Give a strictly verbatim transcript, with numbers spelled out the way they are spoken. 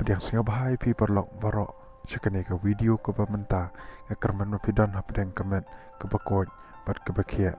Pdiang sngewbha ïa phi paralok baroh sha kane ka video kaba mynta. Nga kyrmen ba phi don hapdeng ka met kaba koit bad kaba khiah.